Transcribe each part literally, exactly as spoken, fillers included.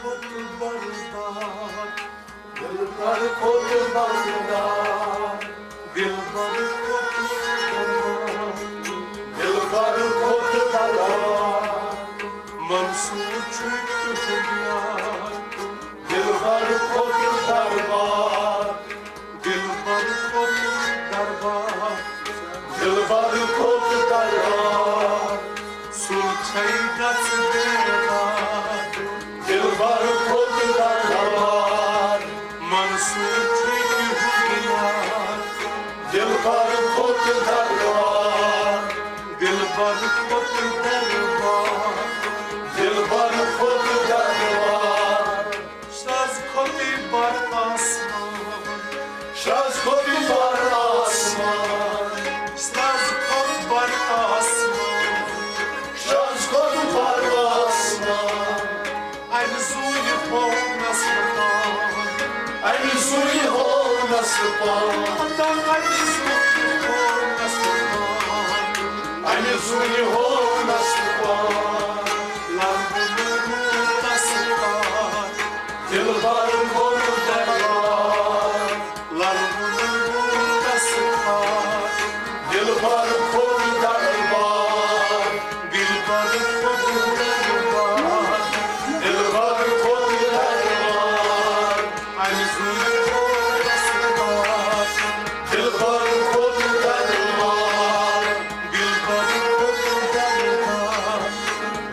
کھۄتہٕ بردار۔ دلبر کھۄتہٕ بردار۔ دلبر کھۄتہٕ بردار۔ دلبر کھۄتہٕ بردار۔ منصور چھُے تُہُنٛد یار۔ دلبر کھۄتہٕ دربار۔ دلبر کھۄتہٕ دربار۔ دلبر کھۄتہٕ دربار۔ سُل چھَے گژھ بیدار۔ دلبر کھۄتہٕ دربار۔ منصور چھُے تُہُنٛد یار۔ دلبر کھۄتہٕ دربار۔ دلبر کھۄتہٕ دربار۔ دلبر کھۄتہٕ دربار۔ شرٛز کھۄتٕے بَڑ آسمان۔ شرٛز کھۄتہٕ بَڑ آسمان۔ شرٛز کھۄتہٕ بَڑ آسمان۔ شرٛز کھۄتہٕ بَڑ آسمان۔ اَمہِ زوٗنہِ ہوونَس پان۔ اَمہِ زوٗنہِ ہوونَس پان۔ ہتا اَمہِ زوٗنہِ ہوونَس پان۔ اَمہِ زوٗنہِ ہوونَس پان۔ لَرٕ وُنُن روٗدَس پان۔ دلبر کھۄتہٕ دربار۔ لَرٕ وُنُن روٗدَس پان۔ دلبر کھۄتہٕ دربار۔ دلبر کھۄتہٕ دربار۔ دلبر کھۄتہٕ دربار۔ اَمہِ زوٗنہِ ہوونَس پان۔ دلبر کھۄتہٕ دربار۔ دلبر کھۄتہٕ دربار۔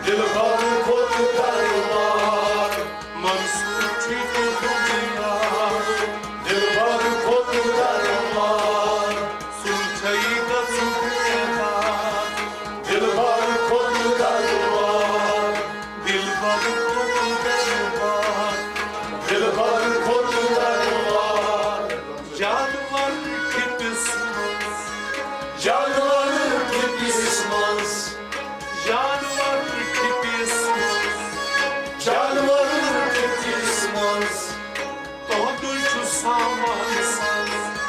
دلبر کھۄتہٕ دربار۔ منصور چھُے تُہُنٛد یار۔ دلبر کھۄتہٕ دربار۔ سُل چھَے گژھ بیدار۔ دلبر کھۄتہٕ دربار۔ دلبر کھۄتہٕ دربار۔ دلبر کھۄتہٕ دربار۔ جانور کھپِس منٛز۔ جانور کھپِس منٛز۔ جانور کھپِس منٛز۔ جانور کھپِس منٛز۔ تُہُنٛدُے چھُ سامان سَنٛز۔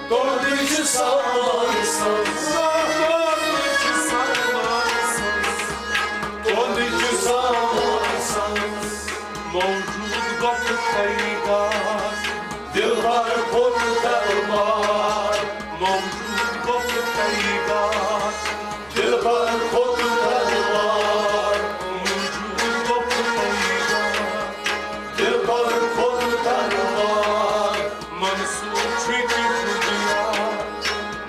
تُہُنٛدُے چھُ سامان سَنٛز۔ تُہُنٛدُے چھُ سامان سَنٛز۔ تُہُنٛدُے چھُ سامان سَنٛز۔ موجود گۄپھٕ تیار۔ دلبر کھۄتہٕ دربار۔ موجود گۄپھٕ تیار۔ دلبر کھۄتہٕ دربار۔ موجود گۄپھٕ تیار۔ دلبر کھۄتہٕ دربار۔ منصور چھُے تُہُنٛد یار۔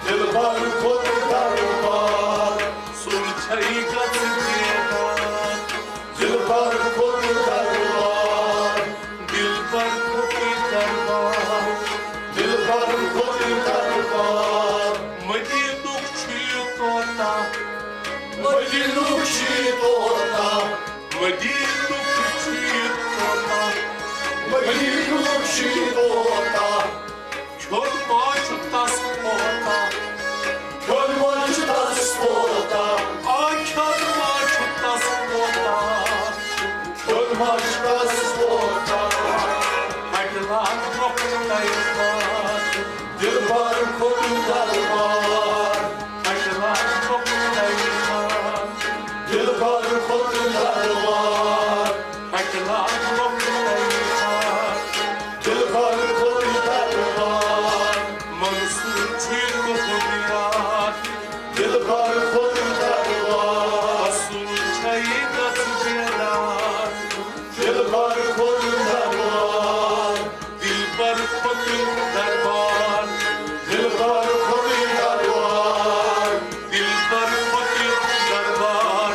دلبر کھۄتہٕ دربار۔ سُل چھَے گژھ بیدار۔ دلبر کھۄتہٕ دربار۔ دلبر کھۄتہٕ دربار۔ دلبر کھۄتہٕ دربار۔ مدیٖنُک چھُ یہِ طوطا۔ مدیٖنُک چھُ یہِ طوطا۔ مدیٖنُک چھُ یہِ طوطا۔ مدیٖنُک چھُ یہِ طوطا۔ کھیوٚن ما چھُ تس پوتا؟ کھیوٚن ما چھُ تس پوتا؟ آ، کھیوٚن ما چھُ تس پوتا؟ کھیوٚن ما چھُ تس پوتا؟ ہٹلان مۄکھ تیار۔ دلبر کھۄتہٕ دربار۔ ہٹلان مۄکھ تیار۔ دلبر کھۄتہٕ دربار۔ ہٹلان مۄکھ تیار۔ دلبر کھۄتہٕ دربار۔ منصور چھُے تُہُنٛد یار۔ دلبر کھۄتہٕ دربار۔ اصل چھَے گژھ بیدار۔ دلبر کھۄتہٕ دربار۔ دلبر کھۄتہٕ دربار۔ دلبر کھۄتہٕ دربار۔ دلبر کھۄتہٕ دربار۔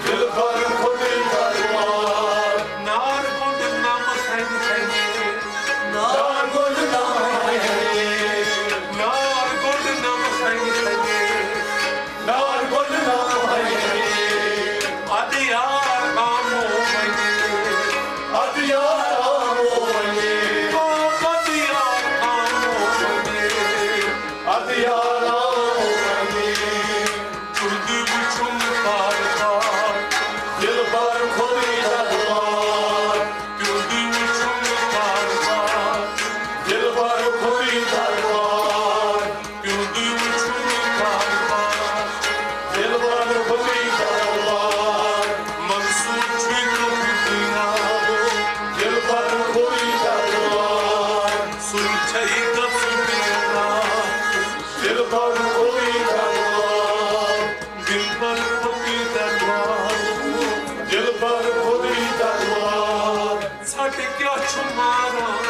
دلبر کھۄتہٕ دربار۔ نار گوٚنٛڈ نمہٕ ہنہِ ہنہِ۔ نار گوٚنٛڈ نمہٕ ہنہِ ہنہِ۔ نار گوٚنٛڈ نمہٕ ہنہِ ہنہِ۔ نار گوٚنٛڈ نمہٕ ہنہِ ہنہِ۔ ادٕ یار آمو وۄنۍ۔ ادٕ یار آمو وۄنۍ۔ آ، ادٕ یار آمو وۄنۍ۔ ادٕ یار آمو وۄنۍ۔ تُہُنٛد وُچھُم کاربار۔ دلبر کھۄتہٕ دربار۔ تُہُنٛد وُچھُم کاربار۔ دلبر کھۄتہٕ دربار۔ تُہُنٛد وُچھُم کاربار۔ دلبر کھۄتہٕ دربار۔ منصور چھُے تُہُنٛد یار۔ Tomorrow,